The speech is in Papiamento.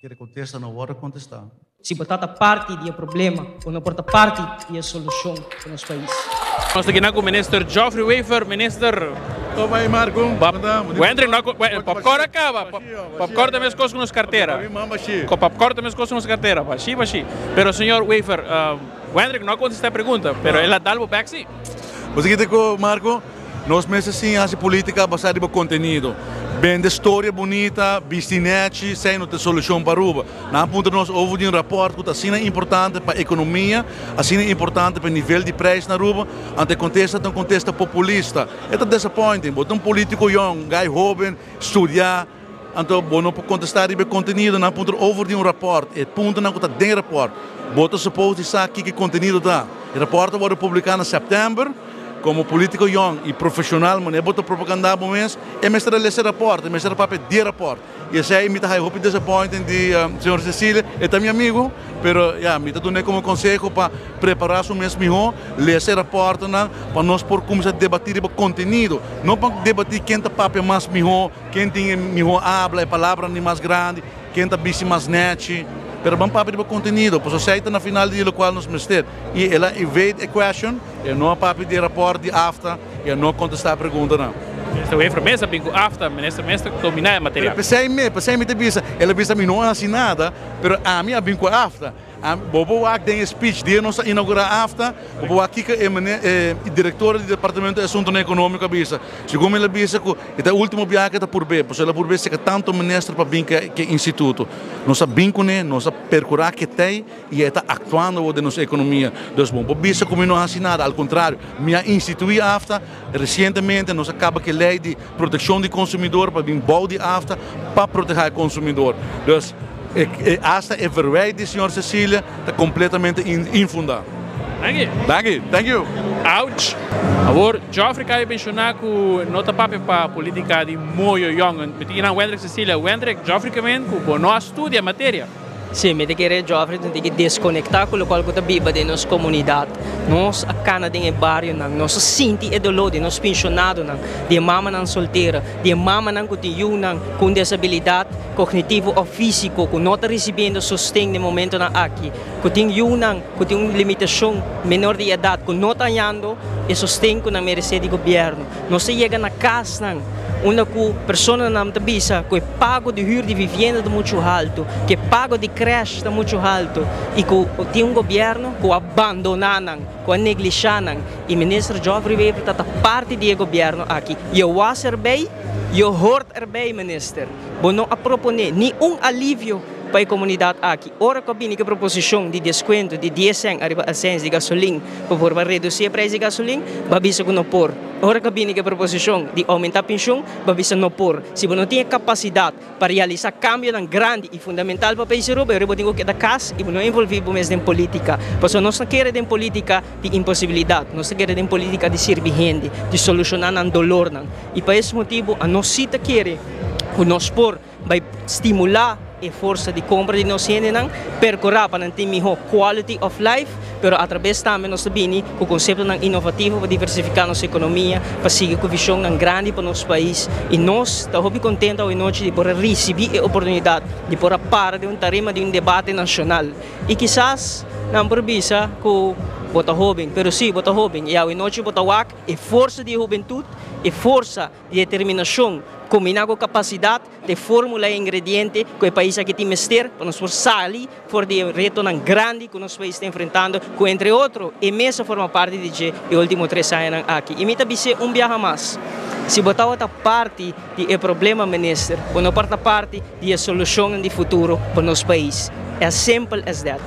Kere contesta no wordo contesta. Si bo ta ta parti di e problema, bo no por ta parti di e solucion pa nos pais. Nos ta kina ku Minister Geoffrey Wever. Minister. Toma ahí, Marco. Wendrick, no, popcorn a caba. Popcorn ta mescos cu nos cartera. Popcorn ta mescos cu nos cartera. Bashi, bashi. Pero señor Wever, Wendrick no a contesta e pregunta, pero el a dal bo bek si. Bo sa kiko ta Marco? Nos mester siña hasi politica basa riba contenido. Bende storia bunita, bisti nechi, esei no ta e solucion pa Aruba. Nan a puntra nos over di un rapport cu ta asina importante pa economia, asina importante pa e nivel di prijs na Aruba, anto e contesta ta un contesta populista. E ta disappointing. Bo ta un politico yong, un guy hoben, studia, anto bo no por contesta riba e contenido. Nan a puntra over di un rapport, e puntonan cu ta den e rapport. Bo ta suppose di sa kiko e contenido ta. E rapport a wordo publica na september. Como politico yong y profesional manera bo ta propaganda bo mes, e mester a lesa e rapport, e mester a papia di e rapport. Y esey mi ta haya hopi disappointing di señor Cecilia, e ta mi amigo, pero ya, mi ta dun'e como conseho pa prepara su mes miho, lesa e rapportonan pa nos por cuminsa debati riba contenido, no pa debati ken ta papia mas miho, ken tin e miho habla, e palabranan di mas grandi, ken ta bisti mas nechi, pero ban papia riba contenido, pasobra esey ta na final di locual nos mester. Y el a evade e question. E no a papia di e raport di AFTA y a no contesta e preguntanan. Minister Wever mes a bin cu AFTA, minister mes ta domina e material. Pero pesey me, pesey mi ta bisa, el a bisa mi no a haci nada, pero ami a bin cu AFTA. Ami, bo por wak den e speech dia nos a inaugura AFTA, bo por wak kico e mene, e director di Departamento di Asuntonan Economico a bisa. Segun el a bisa cu e ta e ultimo biaha cu e ta purbe, pasobra el a purbe seca tanto minister pa bin cu e instituto. Nos a bin cune, nos a percura cu e t'ey. I e ta aktuando awor den nos ekonomia. Dus bo por bisa ku mi no hasi nada, al kontrario, mi a instituí AFTA, resientemente nos a kaba ku e lei di protekshon di konsumidor pa bin bou di AFTA pa protehá e konsumidor. Dus asta e verwijt di señor Cecilia ta kompletamente infundá. Danki. Danki. Thank you. Ouch. Awor Geoffrey Cayo menshoná ku no ta papia pa politika di moyo yòn. Mi tin kinan Wendrick Cecilia. Wendrick, Geoffrey ke men ku bo no a studia materia. Sí, mi ta kere Geoffrey tin ki deskonektá ku lokual ku ta biba den nos komunidat. Nos a kana den e barionan, nos a sinti e doló di nos penshonadonan, di e mamanan soltera, di e mamanan ku tin yunan ku un desabilidat kognitivo òf físiko ku no ta risibiendo sosten den momentonan aki, ku tin yunan ku tin un limitashon menor di edat ku no ta hañando e sosten ku nan meresé di gobièrnu. Nos ta yega na kasnan unda ku personanan ta bisa ku e pago di hür di vivienda ta muchu haltu, ku e pago di krèsh ta muchu haltu i ku tin un gobièrnu ku a bandoná nan, ku a neglishá nan. I Minister Geoffrey Wever ta ta parti di e gobièrnu aki. Je was erbij, je hoort erbij, Minister. Bo no a proponé ni un alivio pa e komunidat aki. Ora ku a bini ku e proposishon di deskuento di dies sèn ariba asèns di gasolin pa por ba redusí e preis di gasolin, bo a bisa ku no por. Ora ku a bini ku e proposishon di oumentá penshun, bo a bisa no por. Si bo no tin e kapasidat pa realisá kambionan grandi i fundamental pa pais Aruba, e ora bo tin ku keda kas i bo no envolví bo mes den polítika. Pasobra nos no kere den polítika di imposibilidat, nos ta kere den polítika di sirbi hende, di solushoná nan dolornan. I pa es motibu anos sí ta kere ku nos por bai stimulá e forsa di kompra di nos hendenan, perkurá pa nan tin mihó quality of life, pero atrabes tambe nos ta bini ku konseptonan inovativo pa diversifiká nos ekonomia, pa sigui ku vishonnan grandi pa nos pais. I nos ta hopi kontento awe nochi di por a risibí e oportunidat di por a para den un tarima di un debate nashonal. I kisas nan por bisa ku bo ta hóben, pero sí, bo ta hóben i awe nochi bo ta wak e forsa di e hubentut, e forsa di determinashon kombiná ku kapasidat ta e fórmula i ingrediente ku e pais aki tin mester pa nos por sali for di e retonan grandi ku nos pais ta enfrentando, ku entre otro e mes a forma parti di dje e último tres añanan aki. I mi ta bis'é un biaha mas, si bo tabata parti di e problema, minister, bo no por ta parti di e solushonnan di futuro pa nos pais. As simple as that.